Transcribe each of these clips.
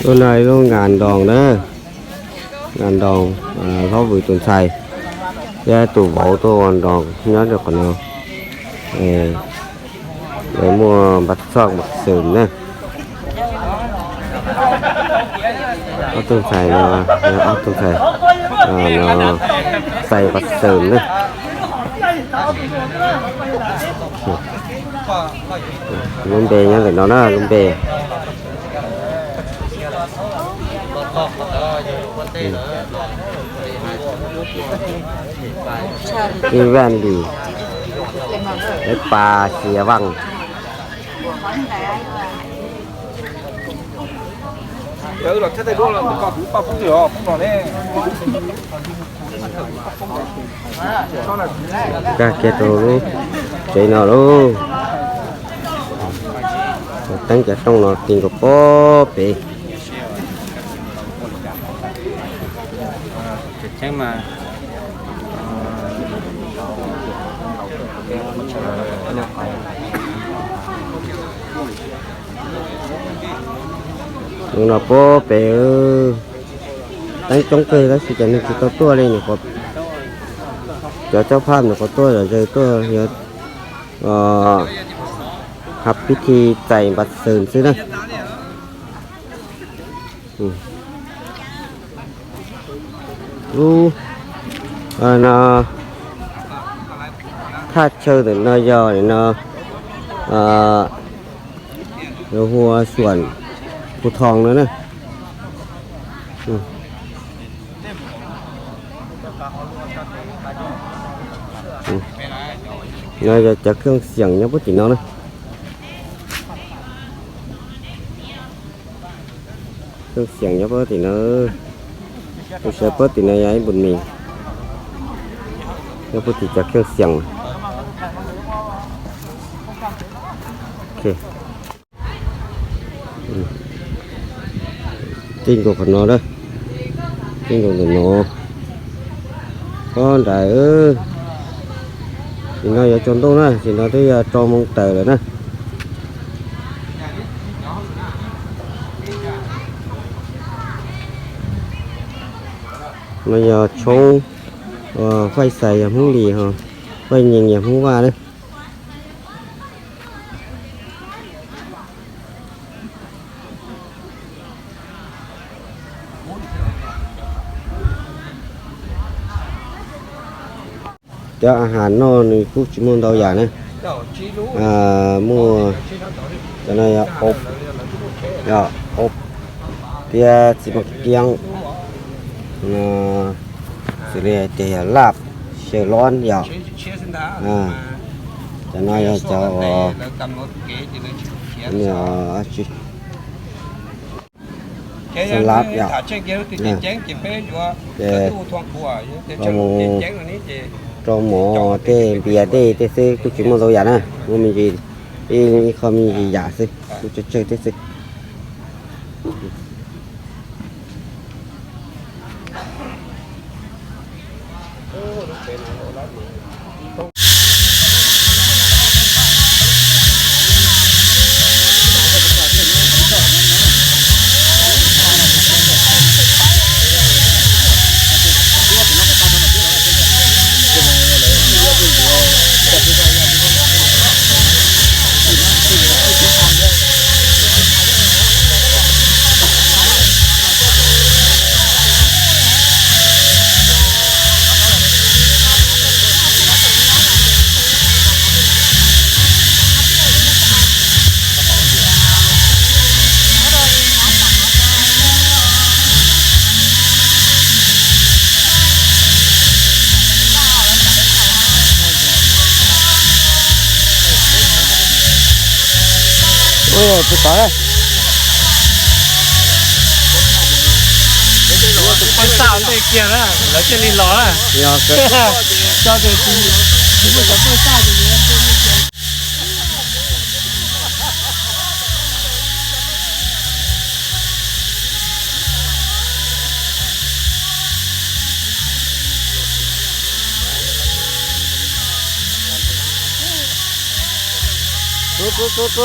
ໂຕໃນໂລງງານດອງເດີ ງານດອງ ເອີ ພໍ່ບຸນຕົນໄຊ ແລະ ໂຕເບົາໂຕອ່ອນດອງ ຍ້ອນດຽວກັນເນາະ ເອີ ໄດ້ມົວບັດຊອກບັດເສີມເດີ ເອົາຕົນໄຊເນາະ ເອົາຕົນໄຊ ເອີ ເນາະ ໃສ່ບັດເສີມເດີ ລຸງເບຍັງເນາະ ລຸງເບ. ມີແວ່ນດີ ໄດ້ປາເສຍຫວັງ. ກະເກໂຕໂລ ເຈນອໂລ ຕັ້ງຈະຕ້ອງນອນກິນກໍປໍເປ ຈະແຈ້ງມາ ນອນປໍເປ ເອີ ຕັ້ງຈົງເກີຍລະຊິຈະນຶກຊິຕໍ່ຕົວເລີຍນີ້ ກໍເຈົ້າ ເຈົ້າພາບນີ້ ກໍຕົວເລີຍ ຕົວເລີຍ ເອີ ຮັບພິທີໃສ່ບັດເສີມຊື່ນະ ອືມ ໂອ້ ອັນນະ ທາດເຊີງເນາະ ຍໍ່ນີ້ເນາະ ເອີ ຢູ່ຫົວສວນພູທອງນັ້ນນະ ອືມ ອືມ ໜ້າຈະ ຈະເຄື່ອງສຽງຍັງບໍ່ຕິດເນາະ ເຄື່ອງສຽງຍັງບໍ່ຕິດເນາະ ຜູ້ຊ່ວຍເປີດຕິດເນາະ ຍາຍບຸນມີ ຍັງບໍ່ຕິດຈາກເຄື່ອງສຽງ ໂອເຄ. ອືມ ຕີນກົວຂະໜໍເດີ ຕີນກົວຂະໜໍ ກໍໄດ້ເອີຍ ຊິນອນຢ່າຈົນໂຕນະ ຊິນອນທີ່ຢ່າຈອງມົງເຕີເລີຍນະ ມາຢ່າຊົງ ເອີ ໄຟໃສຢ່າຮູ້ດີເຮົາ ໄຟຍິງຢ່າຮູ້ວ່າເດີ. ເຈົ້າອາຫານນອນນີ້ ກູຈິໂມນເຕົາຢານະ ອ່າ ໝູ ຈະໜ້ອຍອົບ ເນາະ ອົບ ເຕຍຊິມາກຽງ ເນາະ ຊິເລຍເຕຍລາບ ເຊລອນ ເນາະ ອ່າ ຈະໜ້ອຍເຈົ້າ ເນາະ ສະຫຼັບ ເນາະ ເນາະ ເຈົ້າໝໍ ເຕເບຍເຕ ເຕ ຊື້ ກູຈິໂມໂຕຢານະ ບໍ່ມີ ເອ ນີ້ເຂົາມີຢາຊື້ ກູຈະເຈີເຕຊື້. ໂອ້ຍ ໄປຕາຍ ເປີດສາວເລີຍກຽນນະ ແລ້ວຈະລີລໍນະ ເຈົ້າເດີນ ໂຕ ໂຕ ໂຕ ໂຕ.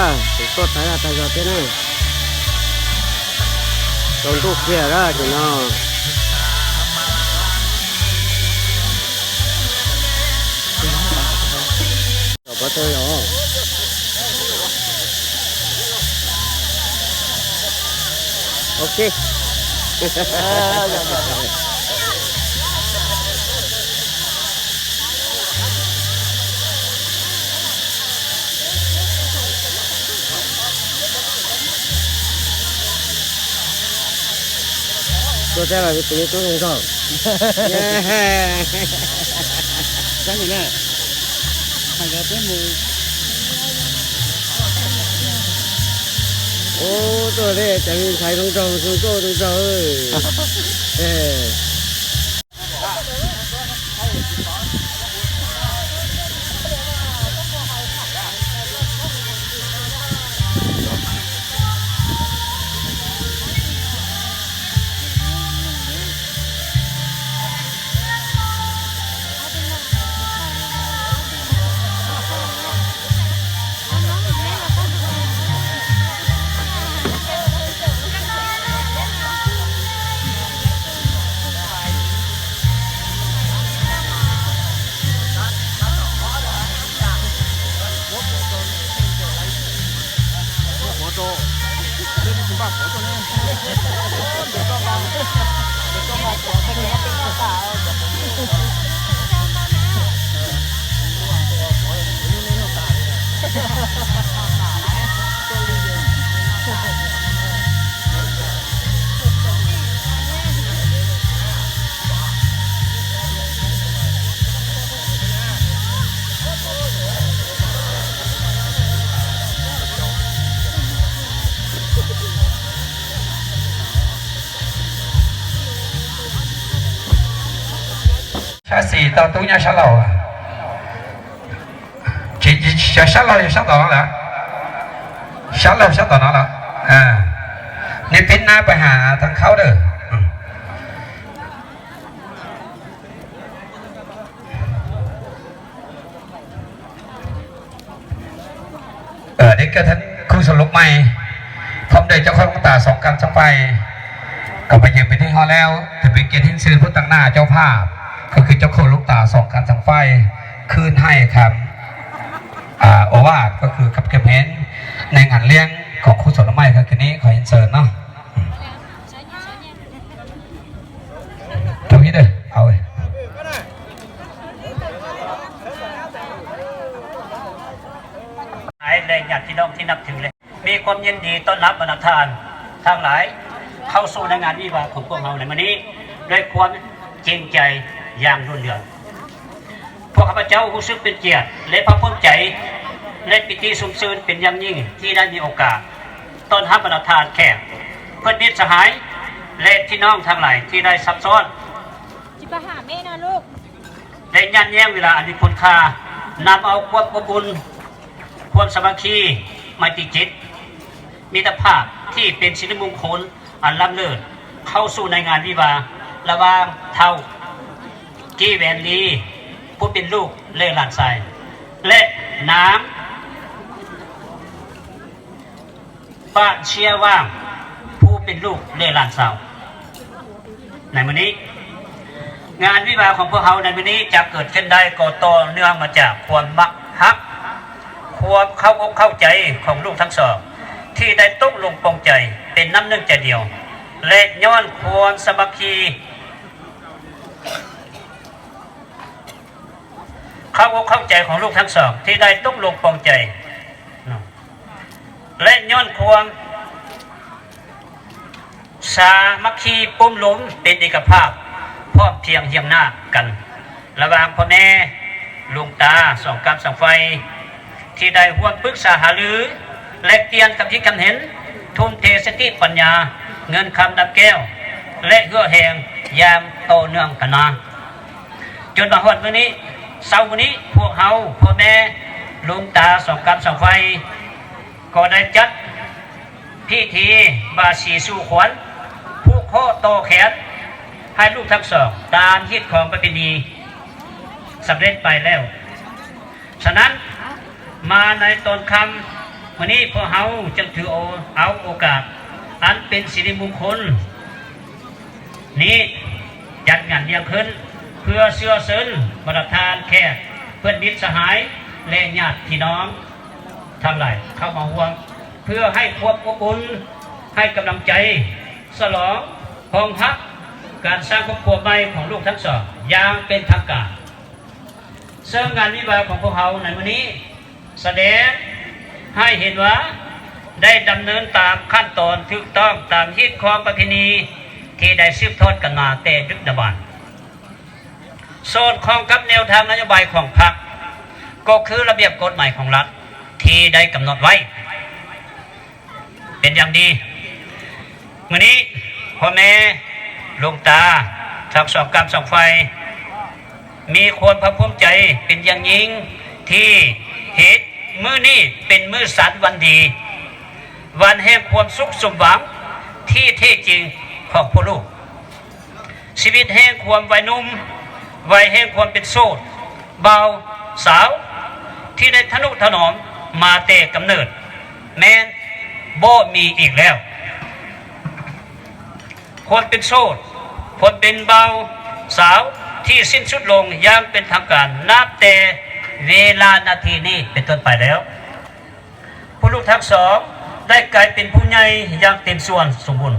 າ ເປັນກົດໄປລະ ໄປລະເປັນ ຕ້ອງດູເຄຍລະ ພີ່ນ້ອງ. ເອົາປະຕູເນາະ ໂອເຄ ເອີ ຕົວແທ້ລະ ຕົວນີ້ຕົວຂອງເຂົາ ຈັ່ງນີ້ນະ ໃຫ້ເຂົາເປັນໝູ່ ໂອ້ ຕົວເດ້ ຈະມີໃຜຂອງເຈົ້າ ຂອງໂຕຂອງເຈົ້າເອີຍ ເອີ. ຊາສີ່ຕໍ່ຕູ້ຍາຊາເລົາ ຈະ ຈະ ຈະຊາເລົາ ຈະຊາຕໍ່ເນາະລະ ຊາເລົາ ຊາຕໍ່ເນາະລະ ເອີ ນີ້ປິ່ນໜ້າໄປຫາທາງເຂົ້າເດີ ອືມ. ເອີ ໄດ້ເກີດທັນຄູສົນລຸກໃໝ່ ພ້ອມດ້ວຍເຈົ້າຂອງຫຼວງຕາສອງການສອງໄຟ ກໍໄປຢືນເປັນທີ່ຮອດແລ້ວ ຖືເປັນກຽດເຮັນຊື່ຜູ້ຕາງໜ້າເຈົ້າພາບ ກໍຄືເຈົ້າຂອງຫຼວງຕາສອງການສອງໄຟ ຄືນໃຫ້ຄຳ ອາ ໂອວາດ ກໍຄືຄຳເຄມເຫັນໃນງານລ້ຽງຂອງຄູສົນລຸກໃໝ່ ຄືຄືນີ້ ຂໍຮຽນເຊີນເນາະ. ເຈົ້າພີ້ເດີ ເອົາເວີຍ ແລະ ຍາດພີ່ນ້ອງທີ່ນັບຖື ແລະ ມີຄວາມຍິນດີຕ້ອນຮັບບັນດາທ່ານທັງຫຼາຍ ເຂົ້າສູ່ໃນງານວິວາຂອງພວກເຮົາໃນມື້ນີ້ ດ້ວຍຄວາມຈິງໃຈຢ່າງລົ້ນເຫຼືອ. ພວກຂ້າພະເຈົ້າຮູ້ສຶກເປັນກຽດ ແລະ ພາກພູມໃຈ ແລະ ປີຕິຊົມຊື່ນເປັນຢ່າງຍິ່ງ ທີ່ໄດ້ມີໂອກາດຕ້ອນຮັບບັນດາທ່ານແຂກ ເພື່ອນມິດສະຫາຍ ແລະ ພີ່ນ້ອງທັງຫຼາຍທີ່ໄດ້ຊັບຊ້ອນ ຊິໄປຫາແມ່ນະລູກ ໄດ້ຍາດແຍ່ງເວລາອັນມີຄຸນຄ່າ ນຳເອົາຄວາມອົບອຸ່ນ ຄວາມສາມັກຄີ ໄມຕີຈິດ ມິດຕະພາບທີ່ເປັນສິລິມຸງຄຸນ ອັນລ້ຳເລີດ ເຂົ້າສູ່ໃນງານວິວາລະຫວ່າງທ້າວ ກີແວນລີ ຜູ້ເປັນລູກ ແລະ ຫຼານຊາຍ ແລະ ນາງ ປາເຊຍວ່າງ ຜູ້ເປັນລູກ ແລະ ຫຼານສາວ ໃນມື້ນີ້. ງານວິວາຂອງພວກເຮົາໃນມື້ນີ້ຈະເກີດຂຶ້ນໄດ້ກໍຕໍ່ເນື່ອງມາຈາກຄວາມມັກຮັກ ຄວາມເຂົ້າອົກເຂົ້າໃຈຂອງລູກທັງສອງ ທີ່ໄດ້ຕົກລົງປອງໃຈເປັນນ້ຳໜຶ່ງໃຈດຽວ ແລະ ຍ້ອນຄວາມສາມັກຄີ ເຂົ້າອົກເຂົ້າໃຈຂອງລູກທັງສອງ ທີ່ໄດ້ຕົກລົງປອງໃຈ ເນາະ ແລະ ຍ້ອນຄວາມ ສາມັກຄີປຸ້ມລຸມເປັນເອກະພາບ ພ້ອມພຽງຮຽງໜ້າກັນ ລະຫວ່າງພໍ່ແມ່ ຫຼວງຕາສອງການສອງໄຟ ທີ່ໄດ້ຮ່ວມປຶກສາຫາລື ແລກປ່ຽນຄຳຄິດຄຳເຫັນ ທຸ່ມເທສະຕິປັນຍາ ເງິນຄຳດຳແກ້ວ ແລະ ເຫື່ອແຮງຢ່າງຕໍ່ເນື່ອງກັນມາ ຈົນມາຮອດມື້ນີ້. ເຊົ້າມື້ນີ້ ພວກເຮົາ ພໍ່ແມ່ ຫຼວງຕາສອງການສອງໄຟ ກໍໄດ້ຈັດພິທີບາສີສູ່ຂວັນ ຜູກໂຄ ຂໍ້ຕໍ່ແຂນໃຫ້ລູກທັງສອງຕາມຮີດຄອງປະເພນີສຳເລັດໄປແລ້ວ. ສະນັ້ນ, ມາໃນຕອນຄ່ຳມື້ນີ້ ພວກເຮົາຈຶ່ງຖືເອົາໂອກາດອັນເປັນສິລິມຸງຄຸນນີ້ຈັດງານລ້ຽງຂຶ້ນ ເພື່ອເຊື້ອເຊີນບັນດາທ່ານແຂກ ເພື່ອນມິດສະຫາຍ ແລະ ຍາດພີ່ນ້ອງທັງຫຼາຍເຂົ້າມາຮ່ວມ ເພື່ອໃຫ້ຄວາມອົບອຸ່ນ, ໃຫ້ກຳລັງໃຈ, ສະຫຼອງຮອງຮັບການສ້າງຄອບຄົວໃໝ່ຂອງລູກທັງສອງຢ່າງເປັນທາງການ. ເຊິ່ງງານວິວາຂອງພວກເຮົາໃນມື້ນີ້ ສະແດງໃຫ້ເຫັນວ່າໄດ້ດຳເນີນຕາມຂັ້ນຕອນຖືກຕ້ອງຕາມຮີດຄອງປະເພນີທີ່ໄດ້ສືບທອດກັນມາແຕ່ດຶກດຳບັນ, ສອດຄ່ອງກັບແນວທາງນະໂຍບາຍຂອງພັກ, ກໍຄືລະບຽບກົດໝາຍຂອງລັດທີ່ໄດ້ກຳນົດໄວ້ ເປັນຢ່າງດີ. ມື້ນີ້ພໍ່ແມ່ຫຼວງຕາທັງສອງກ້ຳສອງຝ່າຍ ມີຄວາມພາກພູມໃຈເປັນຢ່າງຍິ່ງ ທີ່ເຮັດມື້ນີ້ເປັນມື້ສັນວັນດີ, ວັນແຫ່ງຄວາມສຸກສົມຫວັງທີ່ແທ້ຈິງຂອງພວກລູກ. ຊີວິດແຫ່ງຄວາມໄວໜຸ່ມ, ໄວແຫ່ງຄວາມເປັນໂສດ, ບ່າວສາວ ທີ່ໄດ້ທະນຸຖະໜອມມາແຕ່ກຳເນີດ ແມ່ນບໍ່ມີອີກແລ້ວ. ຄວາມເປັນໂສດ, ຄວາມເປັນບ່າວສາວທີ່ສິ້ນສຸດລົງຢ່າງເປັນທາງການ ນັບແຕ່ເວລານາທີນີ້ເປັນຕົ້ນໄປແລ້ວ. ຜູ້ລູກທັງສອງໄດ້ກາຍເປັນຜູ້ໃຫຍ່ຢ່າງເຕັມສ່ວນສົມບູນ